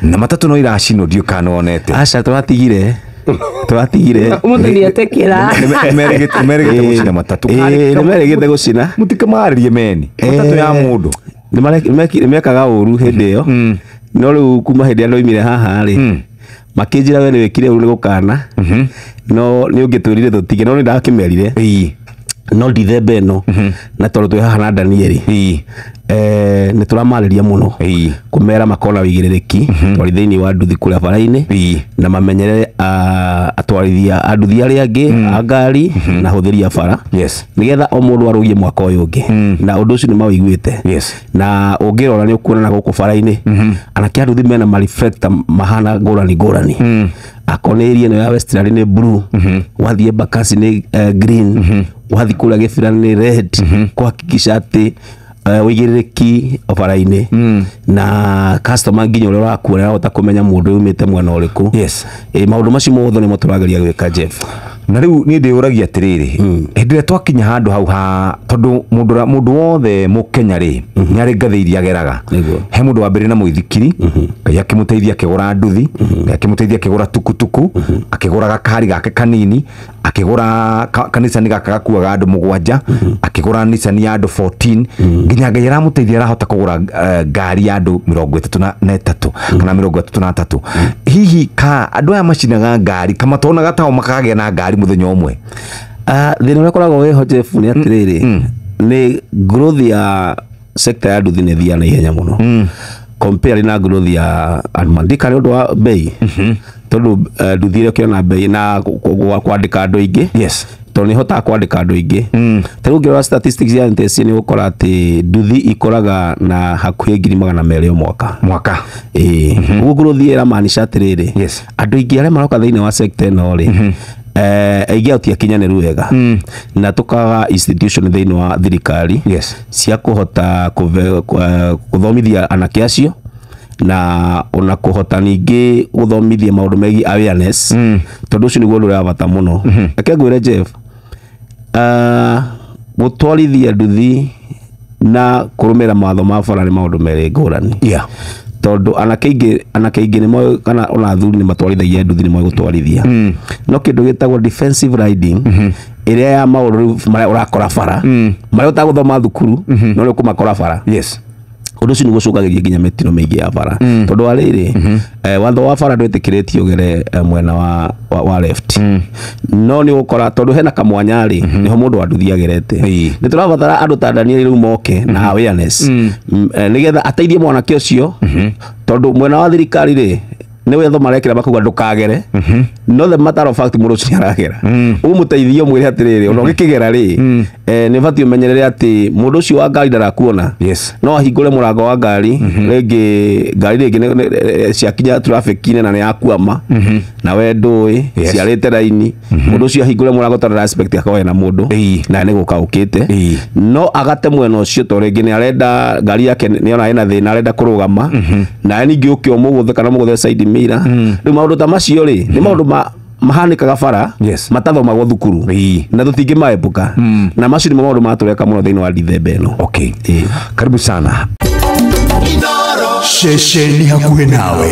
Na matatũ no iracinwo, ndiũ kana wonete. Aca, tũratigire, tũratigire. Mũthĩ nĩetĩkĩra. Nĩmerĩgĩte gũcina matatũ. Ĩĩ, nĩmerĩgĩte gũcina. Mũtikamarĩrie meni matatũ ya mũndũ. Nĩmekaga ũru hĩndĩ ĩyo, no rĩu kuma hĩndĩ ĩrĩa ndoimire haha rĩ, makĩnjĩra we nĩwĩkire ũru, nĩ gũkana no nĩ ũngĩtwĩrire tũtige, no nĩ ndakĩmerire. No ndithemba ĩno, na tondũ twĩ haha na Danieli, nĩ tũramarĩria mũno kũmera makorwo na wĩigĩrĩrĩki twari thĩinĩ wa nduthi kũrĩa bara-inĩ na mamenyerere atwarithia a nduthi arĩa angĩ a ngari na hũthĩri a bara nĩgetha o mũndũ arũgie mwaka ũyũ ũngĩ, na ũndũ ũcio nĩ mawĩiguĩte. Na ũngĩrora nĩ ũkuona na gũkũ bara-inĩ anake a nduthi mena ma reflector mahana ngũrani ngũrani. Akorwo nĩ area ĩno ya Westland nĩ blue, wathiĩ Embakasi nĩ green, wathiĩ kũrĩa Gĩbira nĩ red, kũhakikisha atĩ wĩigĩrĩrĩki bara-inĩ na customer nginya ũrĩa ũrakua nĩ arahota kũmenya mũndũ umĩte mwena ũrĩkũ. Maũndũ macio mothe nĩmo tũrageria gwĩka, Jeff. Na rĩu niĩ ndĩũragia atĩrĩrĩ, hĩndĩ ĩrĩa twakinya handũ hau ha tondũ mũndũ wothe mũkenya rĩ, nĩ arĩ ngathĩ iria ageraga. He mũndũ wambĩrĩria na mũithikiri, Ngai akĩmũteithia akĩgũra nduthi, Ngai akĩmũteithia akĩgũra tukutuku, akĩgũra gakari gake kanini, akĩgũra kanicani gaka gakuaga andũ 7, akĩgũra Nissan ya andũ 14, nginya Ngai aramũteithia arahota kũgũra ngari ya andũ 33 kana 33. Hihi ka andũ aya macinaga ngari kamatonaga tao makagĩa na ngari mũthenya ũmwe? Thĩna ũrĩa ũkoragwo wĩho, Jeff, nĩ atĩrĩrĩ, nĩ growth ya sector ya nduthi nĩ ĩthiaga na ihenya mũno compare na growth ya andũ ndika nĩ ũndũ wa bei, tondũ nduthi ĩrĩa ũkĩona bei na kwandĩka andũ aingĩ, tondũ nĩ ĩhotaga kwandĩka andũ aingĩ. Ta rĩu ũngĩrora statistics ya NTSA nĩ ũgũkora atĩ nduthi ikoraga na hakuhĩ 200,000 o mwaka. Mwaka. Ĩĩ, ũguo growth ĩramaanisha atĩrĩrĩ, andũ aingĩ arĩa maroka thĩinĩ wa sector ĩno rĩ, aingĩ ao ti akinyanĩru wega, na tũkaga institution thĩinĩ wa thirikari cia kũhota gũthomithia anake acio na ona kũhota ningĩ gũthomithia maũndũ megiĩ awareness, tondũ ũcio nĩguo ũndũ ũrĩa wa bata mũno. Reke ngwĩre, Jeff, gũtwarithia nduthi na kũrũmĩrĩra mawatho ma bara nĩ maũndũ merĩ ngũrani, tondũ anake aingĩ nĩ moĩ kana ona athuri nĩ matwarithagia nduthi, nĩ moĩ gũtwarithia, no kĩndũ gĩtagwo defensive riding, ĩrĩa ya maũndũ rĩu marĩa ũrakora bara, marĩa ũtagũthoma thukuru no nĩ ũkũmakora bara, ũndũ ũcio nĩguo ũcũngagĩria nginya mĩtino mĩingĩ ya bara, tondũ wa rĩrĩ, watho wa bara ndwĩtĩkĩrĩtio ũgere mwena wa left, no nĩ ũgũkora tondũ hena kamwanya rĩ, nĩho mũndũ wa nduthi agerete. Nĩ tũrabatara andũ ta Daniel rĩu moke na awareness, nĩgetha ateithie mwanake ũcio, tondũ mwena wa thirikari rĩ, nĩ wetho marekĩra makauga ndũkagere, no the matter of fact mũndũ ũcio nĩaragera. Ũmũteithie, ũmwĩre atĩrĩrĩ, ona ũgĩkĩgera rĩ, nĩ ũbatiĩ ũmenyerere atĩ mũndũ ũcio wa ngari ndarakuona. No ahingũre mũrango wa ngari rĩngĩ, ngari rĩngĩ ciakinya traffic-inĩ na nĩ yakwama na we ndũĩ ciarĩte raini, mũndũ ũcio ahingũre mũrango tondũ ndara expect akorwo hena mũndũ na nĩ gũka ũkĩte, no agate mwena ũcio tondũ rĩngĩ nĩ arenda ngari yake nĩ ona ĩna thĩna, arenda kũrũgama nawe ningĩ ũke ũmũgũthe kana ũmũgũthe side mirror. Rĩu maũndũ ta macio rĩ, nĩ maũndũ mahanĩkaga bara matathomagwo thukuru na tũtingĩmaepuka, na macio nĩmo maũndũ matũreka mũno thĩinĩ wa ndithemba ĩno. Okay. Karibu sana. Ceceni hakuhĩ nawe.